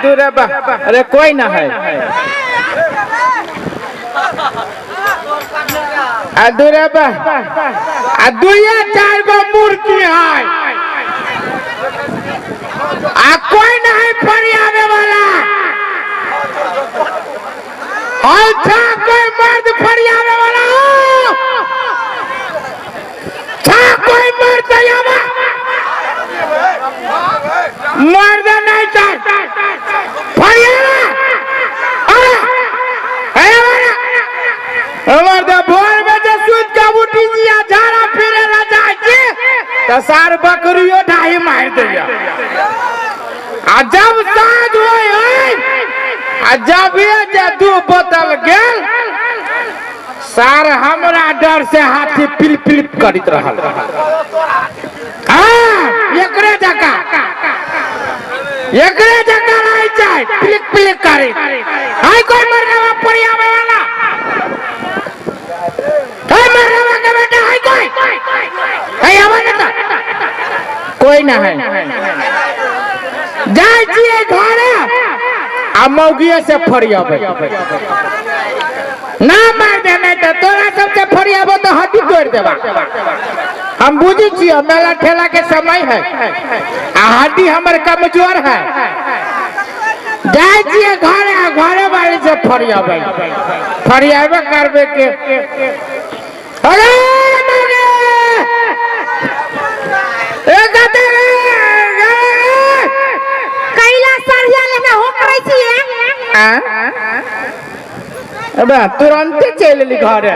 दूरे बा, अरे कोई ना है। आ दूरे बा, आ दुइये चार गो मूर्ति है, आ कोई ना है फरियावे वाला। अच्छा कोई मर्द फरियावे वाला हो? छा कोई मर्द आवा? मर्द नहीं चल फरियावा। अरे अरे मर्द भोर में जे सुत के उठी जिया झाड़ा फिरे ला जाय छी त सार बकरियो ढाही मार दैया। आ जब साँझ होय है आ जब ये जे दू बोतल गेल सार हमरा डर से हाथी पिल पिल करैत रहल। हाँ, एकरे जकाँ एकरे जकाँ रहै छै पिलिक पिलिक करैत। हाय कोई मरगावा परियावे वाला, हाय मरगावा के बेटा, हाय कोई, हाय आवा ना त कोई ना है। जाइ छियै घरे आ मौगिए से फरियाबै ना मार दे, नहीं तो तोरा सबसे फरियाबो तो हड्डी तोड़ देबा। हम बुझी छियै मेला ठेला के समय है आ हड्डी हमर कमजोर है। जाइ छियै घरे आ घरे वाली से फरियाबै, फरियाबे करबे के। अरे मौगी! ए गदे रे, रे! कैला सरिया लेने हो करै छियै? आ? अबे तुरंते चलि एली घरे।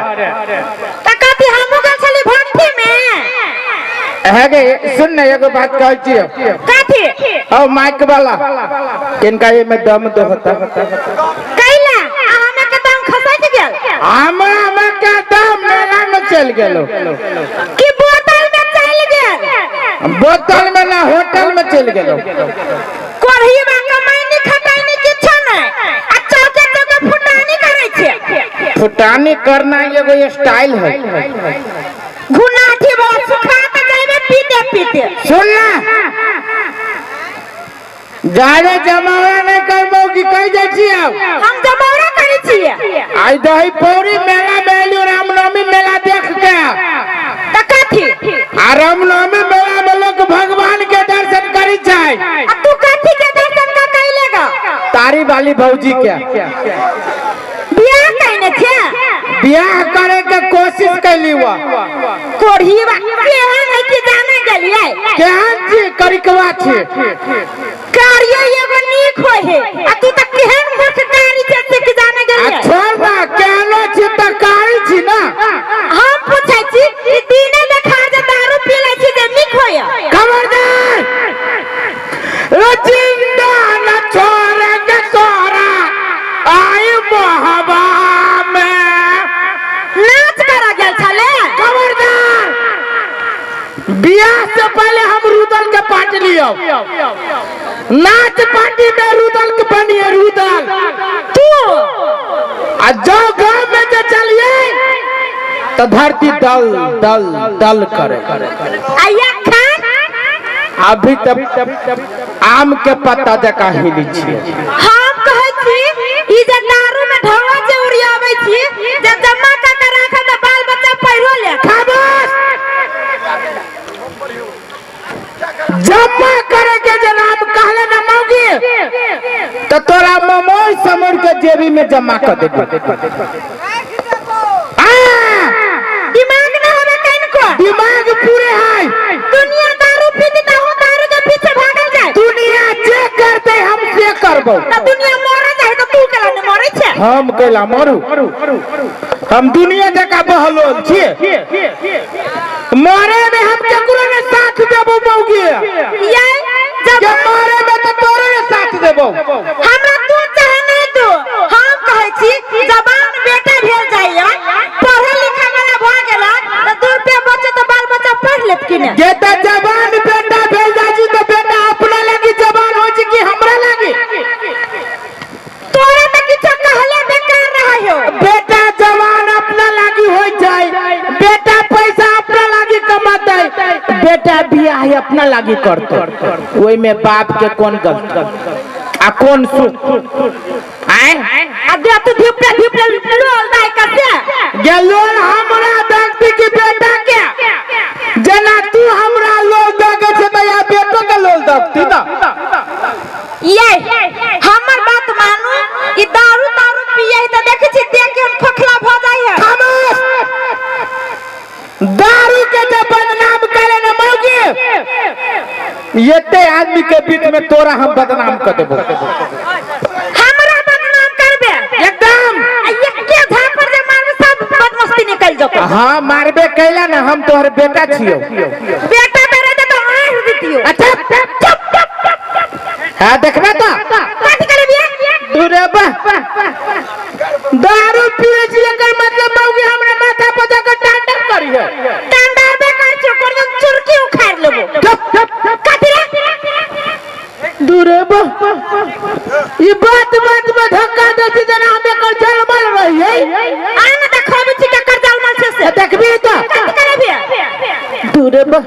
त कथी हमहूँ गेल छली भट्ठी में। हे गे सुन ने एगो बात कहै छियै। कथी? औ माइक वाला किनका ये में दम दो होता। कैला आ हमे के दम खसैक गेल? हमरा में के दम मेला में चलि गेलो। कि बोतल में चलि गेल? बोतल में ना होटल में चलि गेलो। कोढ़ी बा कमाइनी खटाइनी किछो नहि आ चौके चौके फुटानी करै छै। फुटानी करना एगो स्टाइल है। घुनाठी वाला सुखा के जइबे पीते पीते। सुन ना जादे जमावड़ा नहीं करबो कि कहि जाइ छी आब। हम जमौरा करै छियै। आइ दही पौरी मेला में एलियो रामनवमी मेला देख के। त कथी? आ रामनवमी मेला में लोग भगवान के दर्शन करै छै। आ तू कथी के दर्शन का कैलेगा? तारी वाली भौजी के बियाह कैने छै? बियाह करे के कोशिश कैली वा। कोढ़ी बा केहन है कि जाने गेलियै? केहन छी करिकवा छी। कार्य एगो नीक होय है आ तू त केहन मूर्ख कारी छै से कि जाने आ गेलियै? छोड़ ना केहनो छी त कारी छी ना। हम पूछै छी ई दिने देखार जे दारू पी लै छी जे नीक होय? खबरदार जिंदा न छोड़ेंगे तोरा आई मोहबा में। नाच करा गेल छले? खबरदार बियाह से पहले हम रुदल के पार्टी लियो। नाच पार्टी में रुदल के बनिए रुदल तू आ जो गांव में जे चलिए तो धरती दल दल दल करे। आ एखन अभी तक आम के पत्ता जकाँ हिली छियै। हम कहै छी ई जे दारू में ढौआ जे उड़ियाबै छी जे जमा कऽ के राखब तऽ बाल बच्चा पढ़ियो ले। खामोश! जमा करे के जे नाम कहले ना मौगी तो तोरा ममोई समोर के जेबी में जमा कर देबो। दिमाग ना होबे कनको। दिमाग पूरे है। दुनिया दारू पीती त अहूँ दारू के पीछे भागल जाय। दुनिया जे करते हम से करबो। त दुनिया मरे जाय त तू केला ने मरे छै? हम कैला मरू? हम दुनिया जकाँ बहलोल छियै। मरे में हम केकरो ने साथ देबो मौगी। ये जब के मरे में तो तोरे ने साथ देबो। हमरा तू चाहे नहीं तू, हम कहै छी जवान बेटा भेल जाइया पढ़े लिखे वाला भ गेला त 2 रुपया बचे त बाल बच्चा पढ़ लेत कि ने? जे त जवान बेटा भेल जाइ छी त बेटा अपना लागी जवान होइ छै कि हमरा लागी? तोरा त किछो कहले बेकार रहै हो। बेटा जवान अपना लागी होइ छै, बेटा पैसा अपना लागी कमातै, बेटा बियाह अपना लागी करतै, ओहिमे बाप के कोन गलती? आ आ कोन सुख आय? आ दे तू धिपले धिपले लोल दाय कसे। गेलोल हमरा देखती कि बेटा के? जेना तू हमरा लोल दगे छै त या बेटो के लोल देखती ना। ये हमर बात मानू, ई दारू दारू पिए त देखै छी देह के खोखला भ जाइ है। खामोश! दारू के जब बदनाम करे न मौगी, एते आदमी के बीच में तोरा हम बदनाम कर देबो। हमरा बदनाम करबे? एकदम। आ एके झापर जे मारबे सब बदमस्ती निकल जतो। हाँ, मारबे कैला ना, हम तोहर बेटा छियो। बेटा बेरे दे तो आह दितियो। अच्छा चुप चुप। हाँ, देखबे तो कथी करबिए? दूरे बा, दारू पिए छी एकर मतलब मौगी हमरा माथा पर जाकर टांडर करी है। टंडाबे कर छो कर चुरकी उखाड़ लेबो। चुप। कथी रे? दूरे बा, ई बात बात में धक्का दे छी जेना हम एकर जलमल रहियै। आ न देखबै छी केकर जलमल छै से। देखबी तो। कथी करबिए? दूरे बा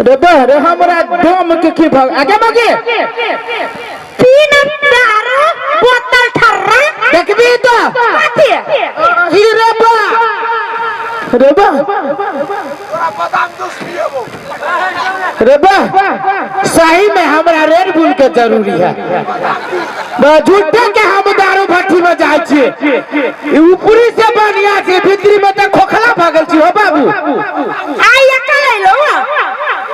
रे बा रे, हमरा दम के की भग आगे मौगी। तीन दारू बोतल ठर्रा। देखबी तो। कथी? ही रे बा रे बा रे बा, सही में हमरा रेड बुल के जरूरी है। झूठे के हम दारू भट्ठी में जाइ छियै। ई ऊपरी से बढ़िया छै, भीतरी में तऽ खोखला भगल छी हो बाबू। आई अक्कल अइलो।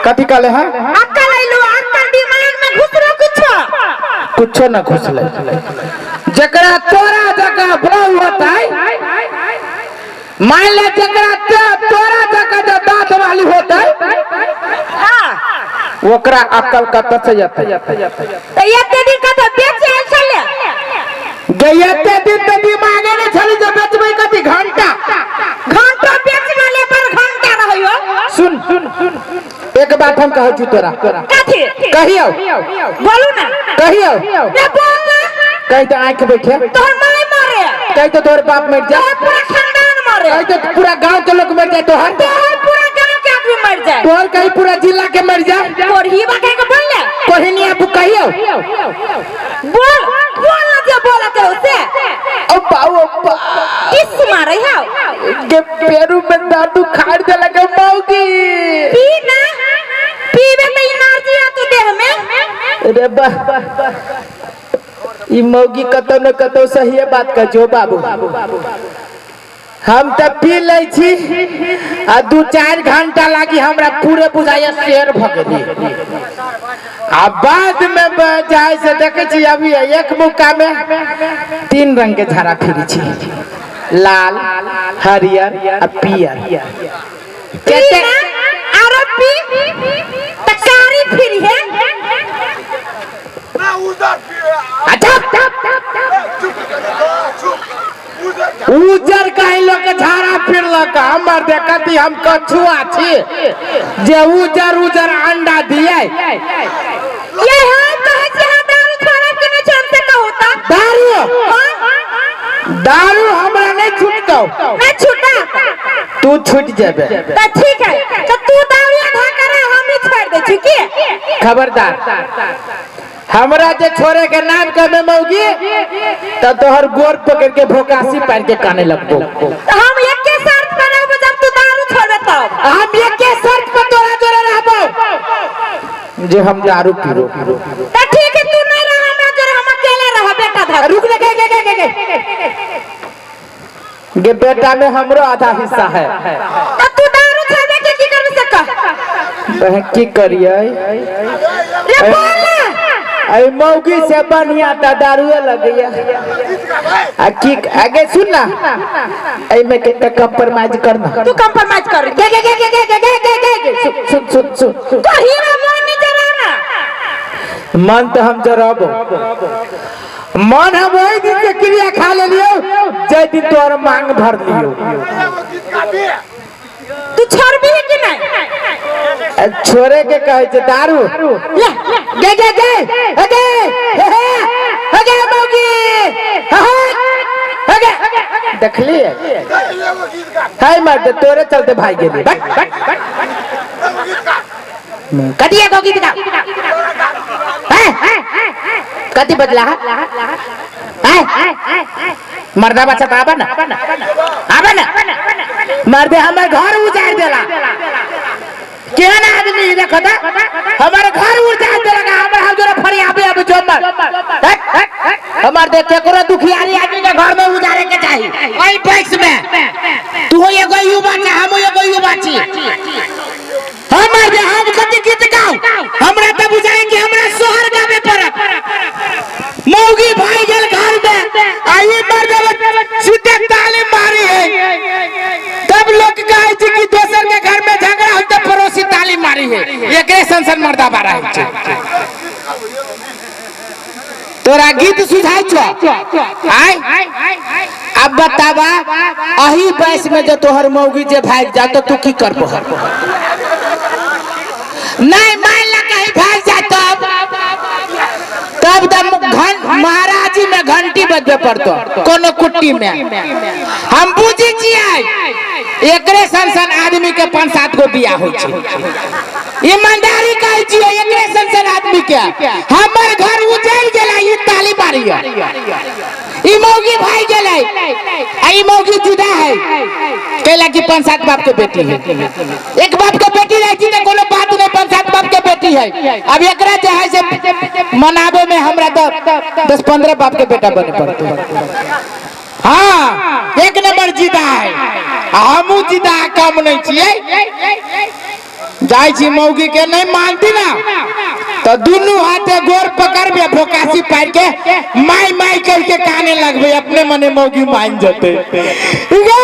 कथी कहले है? अक्कल अइलो, अक्कल दिमाग में घुसरो कुछो। कुछो न घुसले। जकरा तोरा जगह बहु होतै, मान ले जकरा तोरा जगह जे दाँत वाली होतै, हाँ, ओकरा अक्कल कतऽ से एतै? तऽ एते दिन कतऽ बेच आयल छलै? गे एते दिन तऽ दिमागे नहि छलै जे बेचबै कथी घंटा। घंटो बेचना पर घंटा रहैयो। सुन सुन, एक बात हम कहै छी तोरा। कथी? कहियौ? बोलू ना। कहियौ? ने बोल ना। कहि तऽ आँखि बैठे। तोहर माय मरे। कहि तऽ तोहर बाप मरि जाए। तोहर पूरा खानदान मरे। कहि तऽ पूरा गांव के लोग मर जाए तोहर। तोहर पूरा गांव के आदमी मर जाए। तोहर कहीं पूरा जिला के मर जाए। तोहर ही बा के बोल ले। कोहिनिया बु कहियौ? बोल बोल ना जे बोला के से। ओ बाऊ ओ बा। किस मारे हौ? के पेरू में दादू खाड़ देलक मौगी। पी ना, पीबे त एनर्जी आ तू देह में। रे बा, ई मौगी कतौ न कतौ सहिए बात कह जो बाबू। हम तऽ पी लै छी आ 2-4 घंटा लागी हमरा पूरे बुझाइया शेर भऽ गेली। आ बाद में जाय से देखै छी अभी एक मुक्का में 3 रंग के झाड़ा फिरी छी, लाल हरियर आ पियर। पी ना आरो पी त कारी फिरी है। अच्छा उजर कहीं लोग झाड़ा फिरलक। हमर देखती हम कछुआ छी जे उजर उजर अंडा दिए। ये हम कहै छी अहाँ दारू छोड़ब कि नहि छोड़ब से कहू त। दारू? हाँ? दारू हमरा नहीं छूटतौ। नहीं छूटा? तू छूट जेबे। त ठीक है, त तू दारू आधा करे हम ही छोड़ दै छी की? खबरदार, हमरा जे छोड़े के नाम कहबे मौगी त तोहर गोर पकड़ के भोकासी पार के काने लगबो। त हम एके शर्त पर रहबो, जब तू दारू छोड़बे तब। हम एके शर्त पर तोरा जोरे रहबो जे हम दारू पीबो। त ठीक है, तू नहीं रह हमरा जोरे, हम अकेले रह बेटा धर। रुक रे, गे गे गे गे गे बेटा में हमरो आधा हिस्सा है। त तू दारू छोड़बे के की करबे से कह। बहन की करियै? रे बोल ना। अरे मौगी से बढ़िया त दारूए लगैया। आ की आगे सुन ना, एमे के त कंप्रोमाइज करना। तू कंप्रोमाइज कर। गे गे गे गे गे गे गे गे गे सुन सुन सुन सुन सुन। कही में मन नहीं जराना। मन तो हम जराबो, मन हम वही दिन के क्रिया खा ले लियो जय दिन तोहर मांग भर लियो। तू छोड़बी कि नहीं? छोड़े के कहे छे दारू। ले गे गे गे गे हे हे हे गे मौगी हे हे गे देखलिए हाय मर्द तोरे चलते भाई गेली। But but but. कथी एगो गीत गाओ हैं? कथी बदला हैं? मर्दा बच्चा तो आबा ना, आबा ना। मर्दे हमर घर उजाड़ देला। केहन आदमी देखो तो, हमारे घर उजाड़ देला। हमर हम जोरा फरियाबे अब जमर हमार देख केकरो दुखियारी आदमी के घर में उजाड़े के चाही। ओई बैस में तू एगो युवा छी, हम एगो युवा छी। हमर जे हम कथी गीत गाउ, हमरा त बुझाई कि हमरा सोहर गावे पड़त। मौगी भाई गेल घर में आ ई मर्द सीधे ताली मारी है, तब लोग कहै छै कि दोसर के घर में झगड़ा होई त पड़ोसी ताली मारी है। एकरे सन मर्दा बारा है छै। तोरा गीत सुझाई छो आय? अब बतावा, अही बयस में जो तोहर मौगी जे भाग जा तो तू की करबो? नहीं मान ला कहीं भाग जा तब तब दम घन महाराजी में घंटी बजबे पड़तो कोनो कुट्टी में। हम बुझी छियै एकरे सन सन आदमी के 5-7 गो बियाह होइ छै। ईमानदारी कहै छियै, एकरे सन सन आदमी के हमर घर उजड़ गेलै। ई ताली मारी, ई मौगी भाई गेलै आ ई मौगी जुदा है, कैला कि 5-7 बाप के बेटी है। एक बाप के बेटी रहती तो कोनो बात नहीं, 5-7 बाप के बेटी है। अब एकरा जे है से मनावे में हमरा तो 10-15 बाप के बेटा बने पड़ते। हाँ, एक नंबर जीता है, हमू जीता कम नहीं छियै। जाइ छी मौगी के नहीं मानती ना तो दुनू हाथे गोर पकड़बे, भोकासी पार के माई माई कह के काने लगबे, अपने मने मौगी मान जते। गे